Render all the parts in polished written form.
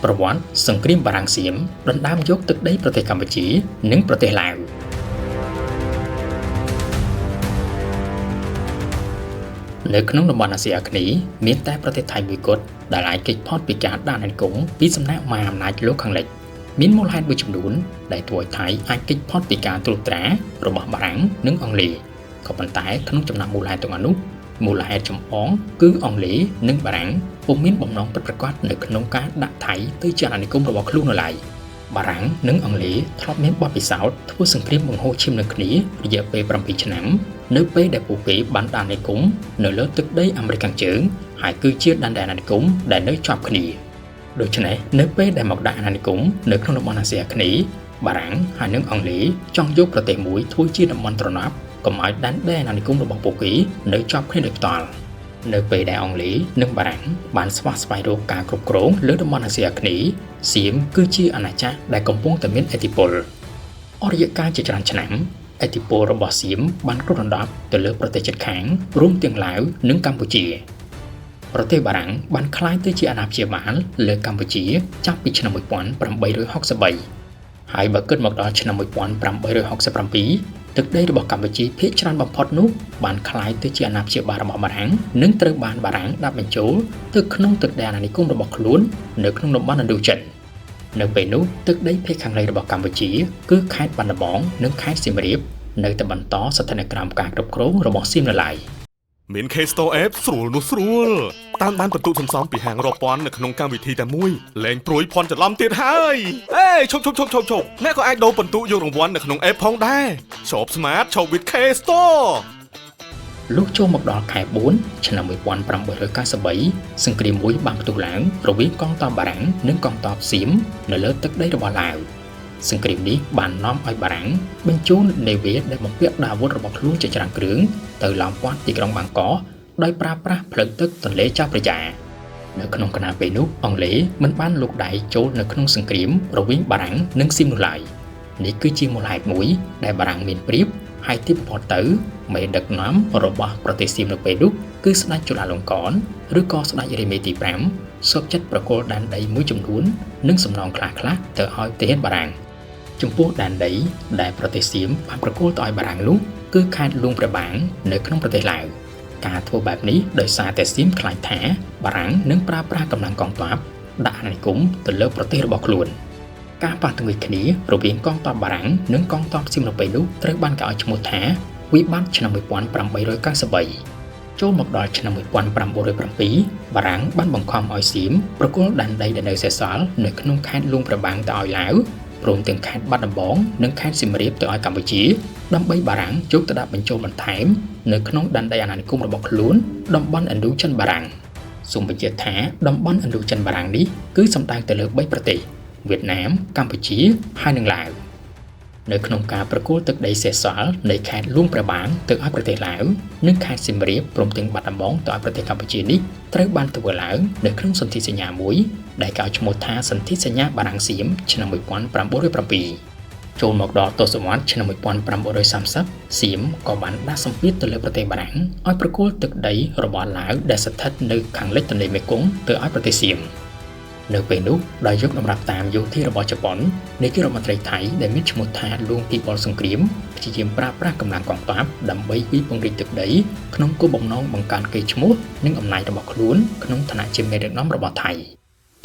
ប្រវត្តិសង្គ្រាមបារាំងសៀមដណ្ដើមយកទឹកដីប្រទេសកម្ពុជានិងប្រទេសឡាវនៅក្នុងតំបន់អាស៊ីអាគ្នេយ៍មានតែប្រទេសថៃមួយគត់ដែលអាចគេចផុតពីការដាក់អាណានិគមពីសំណាក់មហាអំណាចលោកខាងលិចមានមូលហេតុមួយចំនួនដែលធ្វើឲ្យថៃអាចគេចផុតពីការត្រួតត្រារបស់បារាំងនិងអង់គ្លេសក៏ប៉ុន្តែក្នុងចំណោមមូលហេតុទាំងអស់នោះមូលហេតុចម្បងគឺអង់គ្លេសនិងបារាំងពុំមានបំណងពិតប្រាកដនៅក្នុងការដាក់ថៃទៅជាអាណានិគមរបស់ខ្លួននៅឡើយបារាំងនិងអង់គ្លេសធ្លាប់មានបទពិសោធន៍ធ្វើសង្គ្រាមបង្ហូរឈាមនឹងគ្នារយៈពេល7ឆ្នាំនៅពេលដែលពួកគេបានដាក់អាណានិគមនៅលើទឹកដីអាមេរិកខាងជើងហើយគឺជាដែនអាណានិគមដែលនៅជាប់គ្នាដូច្នេះនៅពេលដែលមកដាក់អាណានិគមនៅក្នុងតំបន់អាស៊ីអាគ្នេយ៍បារាំងហើយនិងអង់គ្លេសចង់យកប្រទេសមួយធ្វើជាតំបន់ត្រណប់កុំឲ្យដែនដីអាណានិគមរបស់ពួកគេនៅជាប់គ្នាដោយផ្ទាល់នៅពេលដែលអង់គ្លេសនិងបារាំងបានស្វះស្វែងរកការគ្រប់គ្រងលើតំបន់អាស៊ីអាគ្នេយ៍សៀមគឺជាអាណាចក្រដែលកំពុងតែមានឥទ្ធិពលអស់រយៈកាលជាច្រើនឆ្នាំឥទ្ធិពលរបស់សៀមបានគ្របដណ្ដប់ទៅលើប្រទេសជិតខាងរួមទាំងឡាវនិងកម្ពុជាប្រទេសបារាំងបានក្លាយទៅជាអាណាព្យាបាលលើកម្ពុជាចាប់ពីឆ្នាំ1863ហើយបើគិតមកដល់ឆ្នាំ1867ទឹកដីរបស់កម្ពុជាភាគច្រើនបំផុតនោះបានក្លាយទៅជាអាណាព្យាបាលរបស់បារាំងនិងត្រូវបានបារាំងដាក់បញ្ចូលទៅក្នុងទឹកដីអាណានិគមរបស់ខ្លួននៅក្នុងតំបន់ឥណ្ឌូចិននៅពេលនោះទឹកដីភាគខាងលិចរបស់កម្ពុជាគឺខេត្តបាត់ដំបងនិងខេត្តសៀមរាបនៅតែបន្តស្ថិតនៅក្រោមការគ្រប់គ្រងរបស់សៀមនៅឡើយ មាន K Store App ស្រួលនោះស្រួលតាមបានបន្ទុកសន្សំពីហាងរាប់ពាន់នៅក្នុងកម្មវិធីតែមួយលែងព្រួយភ័ន្តច្រឡំទៀតហើយអេឈប់ឈប់ឈប់ឈប់ឈប់អ្នកក៏អាចដូរបន្ទុកយករង្វាន់នៅក្នុង App ផងដែរ Shop Smart Shop with K Store លុះចូលមកដល់ខែ4ឆ្នាំ1893សង្គ្រាមមួយបានផ្ទុះឡើងរវាងកងទ័ពបារាំងនិងកងទ័ពសៀមនៅលើទឹកដីរបស់ឡាវសង្គ្រាមនេះបាននាំឲ្យបារាំងបញ្ជូននាវាដែលបំពាក់ដោយអាវុធរបស់ខ្លួនជាច្រើនគ្រឿងទៅឡោមព័ទ្ធទីក្រុងបាងកកដោយប្រើប្រាស់ផ្លូវទឹកទន្លេចៅព្រះយានៅក្នុងខណៈពេលនោះអង់គ្លេសមិនបានលូកដៃចូលនៅក្នុងសង្គ្រាមរវាងបារាំងនិងសៀមនោះឡើយនេះគឺជាមូលហេតុមួយដែលបារាំងមានប្រៀបហើយទីបំផុតទៅមេដឹកនាំរបស់ប្រទេសសៀមនៅពេលនោះគឺស្ដេចជុលាលង្កនឬក៏ស្ដេចរាមាទី5សុខចិត្តប្រគល់ដែនដីមួយចំនួននិងសំណងខ្លះៗទៅឲ្យទាហានបារាំងចំពោះដែនដីដែលប្រទេសសៀមបានប្រគល់ទៅឲ្យបារាំងនោះគឺខេត្តលួងព្រះបាងនៅក្នុងប្រទេសឡាវការធ្វើបែបនេះដោយសារតែសៀមខ្លាចថាបារាំងនឹងប្រើប្រាស់កម្លាំងកងទ័ពដាក់អាណានិគមទៅលើប្រទេសរបស់ខ្លួនការប៉ះទង្គិចគ្នារវាងកងទ័ពបារាំងនិងកងទ័ពសៀមនៅពេលនោះត្រូវបានគេឲ្យឈ្មោះថាវិបត្តិឆ្នាំ1893ចូលមកដល់ឆ្នាំ1907បារាំងបានបង្ខំឲ្យសៀមប្រគល់ដែនដីដែលនៅសេសសល់នៅក្នុងខេត្តលួងព្រះបាងទៅឲ្យឡាវព្រមទាំងខេត្តបាត់ដំបងនិងខេត្តសៀមរាបទៅឲ្យកម្ពុជាដើម្បីបារាំងយកទៅដាក់បញ្ចូលបន្ថែមនៅក្នុងដែនដីអាណានិគមរបស់ខ្លួនតំបន់ឥណ្ឌូចិនបារាំងសូមបញ្ជាក់ថាតំបន់ឥណ្ឌូចិនបារាំងនេះគឺសំដៅទៅលើ3ប្រទេសវៀតណាមកម្ពុជាហើយនិងឡាវនៅក្នុងការប្រគល់ទឹកដីសេសសល់នៃខេត្តលួងព្រះបាងទៅឲ្យប្រទេសឡាវនិងខេត្តសៀមរាបព្រមទាំងបាត់ដំបងទៅឲ្យប្រទេសកម្ពុជានេះត្រូវបានធ្វើឡើងនៅក្នុងសន្ធិសញ្ញាមួយដែលកៅឈ្មោះថាសន្ធិសញ្ញាបារាំងសៀមឆ្នាំ1907ចូលមកដល់ទសវត្សរ៍ឆ្នាំ1930សៀមក៏បានដាក់សម្ពាធទៅលើប្រទេសបារាំងឲ្យប្រគល់ទឹកដីរបស់ឡាវដែលស្ថិតនៅខាងលិចទន្លេមេគង្គទៅឲ្យប្រទេសសៀមនៅពេលនោះដោយយកតម្រាប់តាមយោធារបស់ជប៉ុននាយករដ្ឋមន្ត្រីថៃដែលមានឈ្មោះថាលួងពិបុលសង្គ្រាមព្យាយាមប្រើប្រាស់កម្លាំងកងទ័ពដើម្បីវាយពង្រីកទឹកដីក្នុងគោលបំណងបង្កើនកេរ្តិ៍ឈ្មោះនិងអំណាចរបស់ខ្លួនក្នុងឋានៈជាមេដឹកនាំរបស់ថៃ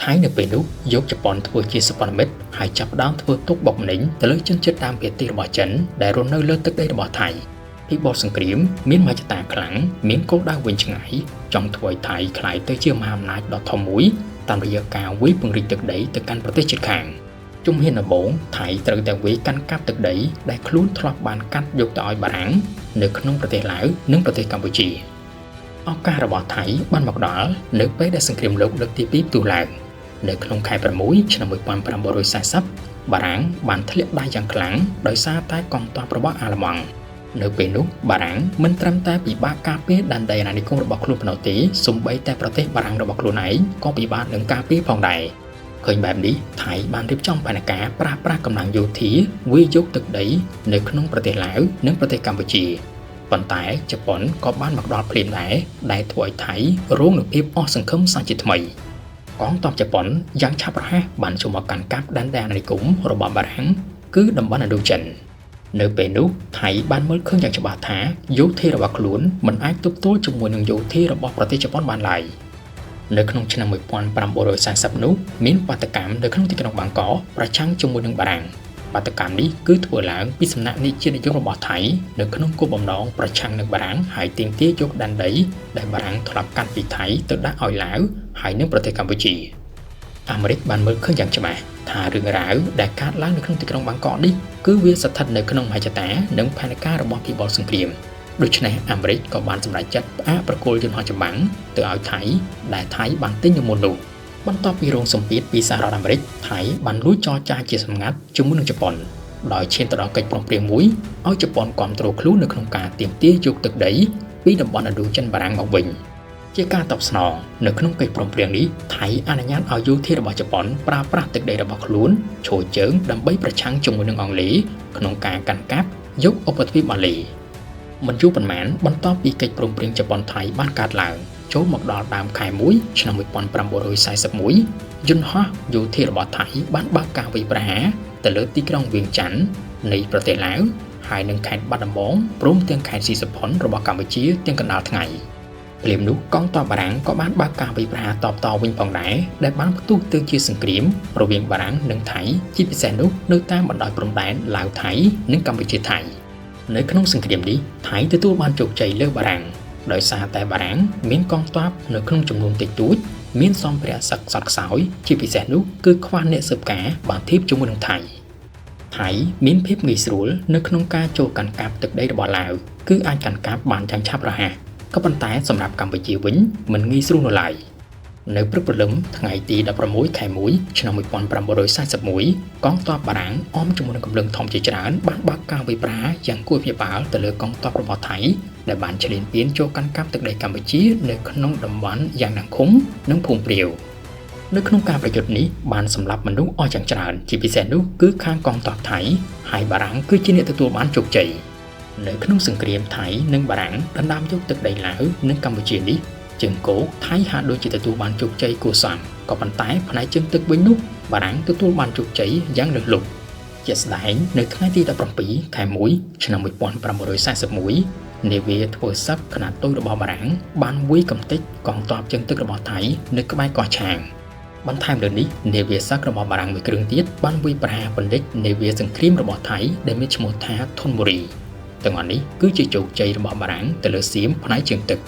ថៃនៅពេលនោះយកជប៉ុនធ្វើជាសម្ព័ន្ធមិត្តហើយចាប់ផ្ដើមធ្វើទុកបុកម្នេញទៅលើជនជាតិដើមភាគតិចរបស់ចិនដែលរស់នៅលើទឹកដីរបស់ថៃពិបុលសង្គ្រាមមានមហិច្ឆតាខ្លាំងមានគោលដៅវែងឆ្ងាយចង់ធ្វើឲ្យថៃក្លាយទៅជាមហាអំណាចដ៏ធំមួយតាមរយៈការវាយពង្រីកទឹកដីទៅកាន់ប្រទេសជិតខាងជំហានដំបូងថៃត្រូវតែវាយកាន់កាប់ទឹកដីដែលខ្លួនធ្លាប់បានកាត់យកទៅឲ្យបារាំងនៅក្នុងប្រទេសឡាវនិងប្រទេសកម្ពុជាឱកាសរបស់ថៃបានមកដល់នៅពេលដែលសង្គ្រាមលោកលើកទី2ផ្ទុះឡើងនៅក្នុងខែ6ឆ្នាំ1940បារាំងបានធ្លាក់ដៃយ៉ាងខ្លាំងដោយសារតែកងទ័ពរបស់អាល្លឺម៉ង់នៅពេលនោះបារាំងមិនត្រឹមតែពិបាកការពារដែនដីអាណានិគមរបស់ខ្លួនប៉ុណ្ណោះទេសូម្បីតែប្រទេសបារាំងរបស់ខ្លួនឯងក៏ពិបាកនឹងការពារផងដែរឃើញបែបនេះថៃបានរៀបចំផែនការប្រើប្រាស់កម្លាំងយោធាវាយយកទឹកដីនៅក្នុងប្រទេសឡាវនិងប្រទេសកម្ពុជាប៉ុន្តែជប៉ុនក៏បានមកដល់ភ្លាមដែរដែលធ្វើឲ្យថៃរងនូវភាពអស់សង្ឃឹមសាជាថ្មី។ កងទ័ពជប៉ុនយ៉ាងឆាប់រហ័សបានចូលមកកាន់កាប់ដែនដីអាណានិគមរបស់បារាំងគឺតំបន់ឥណ្ឌូចិននៅពេលនោះថៃបានមើលឃើញយ៉ាងច្បាស់ថាយោធារបស់ខ្លួនមិនអាចទប់ទល់ជាមួយនឹងយោធារបស់ប្រទេសជប៉ុនបានឡើយនៅក្នុងឆ្នាំ1940នោះមានបាតុកម្មនៅក្នុងទីក្រុងបាងកកប្រឆាំងជាមួយនឹងបារាំងបាតុកម្មនេះគឺធ្វើឡើងពីសំណាក់នៃជាតិនិយមរបស់ថៃនៅក្នុងគោលបំណងប្រឆាំងនឹងបារាំងហើយទាមទារយកដែនដីដែលបារាំងធ្លាប់កាត់ពីថៃទៅដាក់ឲ្យឡាវហើយនិងប្រទេសកម្ពុជាអាមេរិកបានមើលឃើញយ៉ាងច្បាស់ថារឿងរ៉ាវដែលកើតឡើងនៅក្នុងទីក្រុងបាងកកនេះគឺវាស្ថិតនៅក្នុងមហិច្ឆតានិងផែនការរបស់ពិបុលសង្គ្រាមដូច្នេះអាមេរិកក៏បានសម្រេចចិត្តផ្អាកប្រគល់យន្តហោះចម្បាំងទៅឲ្យថៃដែលថៃបានទិញនៅមុននោះបន្ទាប់ពីរងសម្ពាធពីសហរដ្ឋអាមេរិកថៃបានលួចចរចាជាសម្ងាត់ជាមួយនឹងជប៉ុនដោយឈានទៅដល់កិច្ចព្រមព្រៀងមួយឲ្យជប៉ុនគាំទ្រខ្លួននៅក្នុងការទាមទារយកទឹកដីពីតំបន់ឥណ្ឌូចិនបារាំងមកវិញជាការតបស្នងនៅក្នុងកិច្ចព្រមព្រៀងនេះថៃអនុញ្ញាតឲ្យយោធារបស់ជប៉ុនប្រើប្រាស់ទឹកដីរបស់ខ្លួនឈរជើងដើម្បីប្រឆាំងជាមួយនឹងអង់គ្លេសក្នុងការកាន់កាប់យកឧបទ្វីបម៉ាឡេមិនយូរប៉ុន្មានបន្ទាប់ពីកិច្ចព្រមព្រៀងជប៉ុនថៃបានកើតឡើងចូលមកដល់ដើមខែ1ឆ្នាំ1941យន្តហោះយោធារបស់ថៃបានបើកការវាយប្រហារទៅលើទីក្រុងវៀងច័ន្ទនៃប្រទេសឡាវហើយនិងខេត្តបាត់ដំបងព្រមទាំងខេត្តស៊ីសុផុនរបស់កម្ពុជាទាំងកណ្ដាលថ្ងៃភ្លាមនោះកងទ័ពបារាំងក៏បានបើកការវាយប្រហារតបតវិញផងដែរដែលបានផ្ទុះទៅជាសង្គ្រាមរវាងបារាំងនិងថៃជាពិសេសនោះនៅតាមបណ្ដោយព្រំដែនឡាវថៃនិងកម្ពុជាថៃនៅក្នុងសង្គ្រាមនេះថៃទទួលបានជោគជ័យលើបារាំងដោយសារតែបារាំងមានកងទ័ពនៅក្នុងចំនួនតិចតួចមានសម្ភារៈសឹកសត់ខ្សោយជាពិសេសនោះគឺខ្វះអ្នកស៊ើបការបានធៀបជាមួយនឹងថៃថៃមានភាពងាយស្រួលនៅក្នុងការចូលកាន់កាប់ទឹកដីរបស់ឡាវគឺអាចកាន់កាប់បានយ៉ាងឆាប់រហ័សក៏ប៉ុន្តែសម្រាប់កម្ពុជាវិញមិនងាយស្រួលនោះឡើយនៅព្រឹកព្រលឹមថ្ងៃទី16ខែ1ឆ្នាំ1941កងទ័ពបារាំងអមជាមួយនឹងកម្លាំងធំជាច្រើនបានបើកការវាយប្រហារយ៉ាងគួរឲ្យភ្ញាក់ផ្អើលទៅលើកងទ័ពរបស់ថៃដែលបានឈ្លានពានចូលកាន់កាប់ទឹកដីកម្ពុជានៅក្នុងតំបន់យ៉ាងណាឃុំនិងភូមិព្រាវនៅក្នុងការប្រយុទ្ធនេះបានសម្លាប់មនុស្សអស់យ៉ាងច្រើនជាពិសេសនោះគឺខាងកងទ័ពថៃហើយបារាំងគឺជាអ្នកទទួលបានជោគជ័យនៅក្នុងសង្គ្រាមថៃនិងបារាំងដណ្ដើមយកទឹកដីឡាវនិងកម្ពុជានេះជើងគោកថៃហាក់ដូចជាទទួលបានជោគជ័យគួរសមក៏ប៉ុន្តែផ្នែកជើងទឹកវិញនោះបារាំងទទួលបានជោគជ័យយ៉ាងលើសលប់ជាក់ស្ដែងនៅថ្ងៃទី17ខែ1ឆ្នាំ1941នាវាធ្វើសឹកខ្នាតតូចរបស់បារាំងបានវាយកម្ទេចកងទ័ពជើងទឹករបស់ថៃនៅក្បែរកោះឆាងបន្ថែមលើនេះនាវាសឹករបស់បារាំងមួយគ្រឿងទៀតបានវាយប្រហារបណ្ឌិតនាវាសង្គ្រាមរបស់ថៃដែលមានឈ្មោះថាធនបុរីទាំងអស់នេះគឺជាជោគជ័យរបស់បារាំងទៅលើសៀមផ្នែកជើងទឹក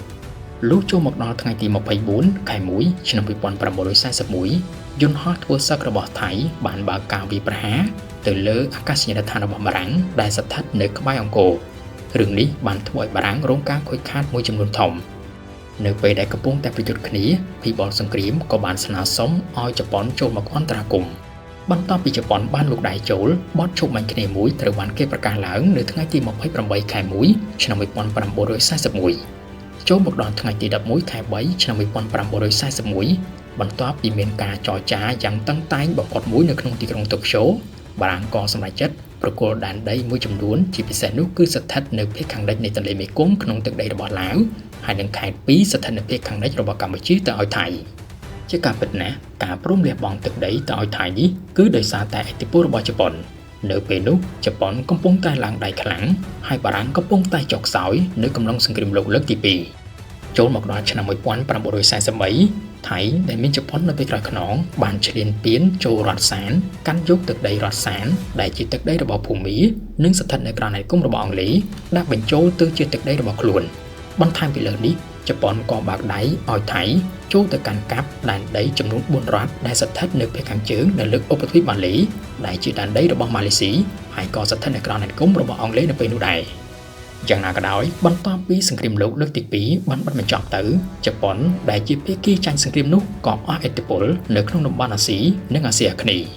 លុះចូលមកដល់ថ្ងៃទី24ខែ1ឆ្នាំ1941យន្តហោះធ្វើសឹករបស់ថៃបានបើកការវាយប្រហារទៅលើអាកាសយានដ្ឋានរបស់បារាំងដែលស្ថិតនៅក្បែរអង្គររឿងនេះបានធ្វើឲ្យបារាំងរងការខូចខាតមួយចំនួនធំនៅពេលដែលកំពុងតែប្រយុទ្ធគ្នាពិបុលសង្គ្រាមក៏បានស្នើសុំឲ្យជប៉ុនចូលមកអន្តរាគមន៍បន្ទាប់ពីជប៉ុនបានលូកដៃចូលបទឈប់បាញ់គ្នាមួយត្រូវបានគេប្រកាសឡើងនៅថ្ងៃទី28ខែ1ឆ្នាំ1941ចូលមកដល់ថ្ងៃទី11ខែ3ឆ្នាំ1941បន្ទាប់ពីមានការចរចាយ៉ាងតឹងតែងបំផុតមួយនៅក្នុងទីក្រុងតូក្យូបារាំងក៏សម្រេចចិត្តប្រគល់ដែនដីមួយចំនួនជាពិសេសនោះគឺស្ថិតនៅភាគខាងលិចនៃទន្លេមេគង្គក្នុងទឹកដីរបស់ឡាវហើយនិងខេត្តពីរស្ថិតនៅភាគខាងលិចរបស់កម្ពុជាទៅឲ្យថៃជាការពិតណាស់ការព្រមលះបង់ទឹកដីទៅឲ្យថៃនេះគឺដោយសារតែឥទ្ធិពលរបស់ជប៉ុននៅពេលនោះជប៉ុនកំពុងតែឡើងដៃខ្លាំងហើយបារាំងកំពុងតែចុះខ្សោយនៅកំឡុងសង្គ្រាមលោកលើកទី2ចូលមកដល់ឆ្នាំ1943ថៃដែលមានជប៉ុននៅពីក្រោយខ្នងបានឈ្លានពានចូលរដ្ឋសានកាន់យកទឹកដីរដ្ឋសានដែលជាទឹកដីរបស់ភូមានិងស្ថិតនៅក្រោមអាណានិគមរបស់អង់គ្លេសដាក់បញ្ចូលទៅជាទឹកដីរបស់ខ្លួនបន្ថែមពីលើនេះជប៉ុនក៏បើកដៃឲ្យថៃចូលទៅកាន់កាប់ដែនដីចំនួន4រដ្ឋដែលស្ថិតនៅភាគខាងជើងនៅលើឧបទ្វីបម៉ាឡេដែលជាដែនដីរបស់ម៉ាឡេស៊ីហើយក៏ស្ថិតនៅក្រោមអាណានិគមរបស់អង់គ្លេសនៅពេលនោះដែរយ៉ាងណាក៏ដោយបន្ទាប់ពីសង្គ្រាមលោកលើកទី2បានបិទបញ្ចប់ទៅជប៉ុនដែលជាភាគីចាញ់សង្គ្រាមនោះក៏អស់ឥទ្ធិពលនៅក្នុងតំបន់អាស៊ីនិងអាស៊ីអាគ្នេយ៍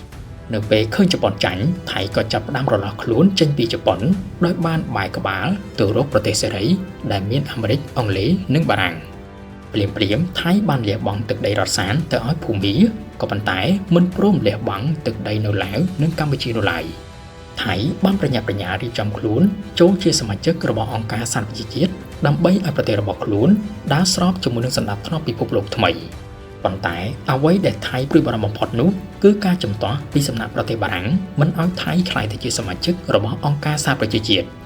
នៅពេលឃើញជប៉ុនចាញ់ថៃក៏ចាប់ផ្ដើមរលាស់ខ្លួនចេញពីជប៉ុនដោយបានបែរក្បាលទៅរកប្រទេសសេរីដែលមានអាមេរិកអង់គ្លេសនិងបារាំងភ្លាមៗថៃបានលះបង់ទឹកដីរដ្ឋសានទៅឲ្យភូមាក៏ប៉ុន្តែមិនព្រមលះបង់ទឹកដីនៅឡាវនិងកម្ពុជានោះឡើយថៃបានប្រញាប់ប្រញាល់រៀបចំខ្លួនចូលជាសមាជិករបស់អង្គការសហប្រជាជាតិដើម្បីឲ្យប្រទេសរបស់ខ្លួនដើរស្របជាមួយនឹងសណ្ដាប់ធ្នាប់ពិភពលោកថ្មី ប៉ុន្តែអ្វីដែលថៃព្រួយបារម្ភបំផុតនោះគឺការជំទាស់ពីសំណាក់ប្រទេសបារាំងមិនឲ្យថៃក្លាយទៅជាសមាជិករបស់អង្គការសហប្រជាជាតិ។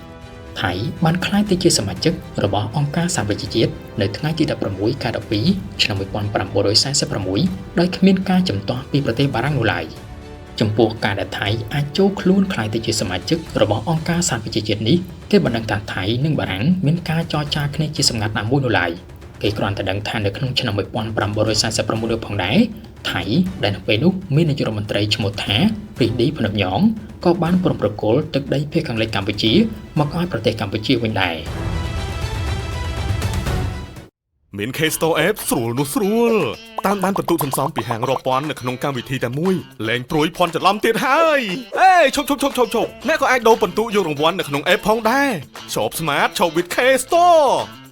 ថៃបានក្លាយទៅជាសមាជិករបស់អង្គការសហប្រជាជាតិនៅថ្ងៃទី16ខែ12ឆ្នាំ1946ដោយគ្មានការជំទាស់ពីប្រទេសបារាំងនោះឡើយ។ ចំពោះការដែលថៃអាចចូលខ្លួនក្លាយទៅជាសមាជិករបស់អង្គការសហប្រជាជាតិនេះគេមិនដឹងថាថៃនិងបារាំងមានការចរចាគ្នាជាសម្ងាត់ណាមួយនោះឡើយ។ គេគ្រាន់តែដឹងថានៅក្នុងឆ្នាំ1949ផងដែរថៃដែលនៅពេលនោះមាននាយករដ្ឋមន្ត្រីឈ្មោះថាព្រីឌីភ្នំយ៉ងក៏បានព្រមប្រគល់ទឹកដីភាគខាងលិចកម្ពុជាមកឲ្យប្រទេសកម្ពុជាវិញដែរ។ មាន K Store App ស្រួលនោះស្រួលតាមបានពិន្ទុសន្សំពីហាងរាប់ពាន់នៅក្នុងកម្មវិធីតែមួយលែងព្រួយភ័ន្តច្រឡំទៀតហើយអេឈប់ឈប់ឈប់ឈប់ឈប់អ្នកក៏អាចដូរពិន្ទុយករង្វាន់នៅក្នុង App ផងដែរ។ Shop Smart Shop with K Store។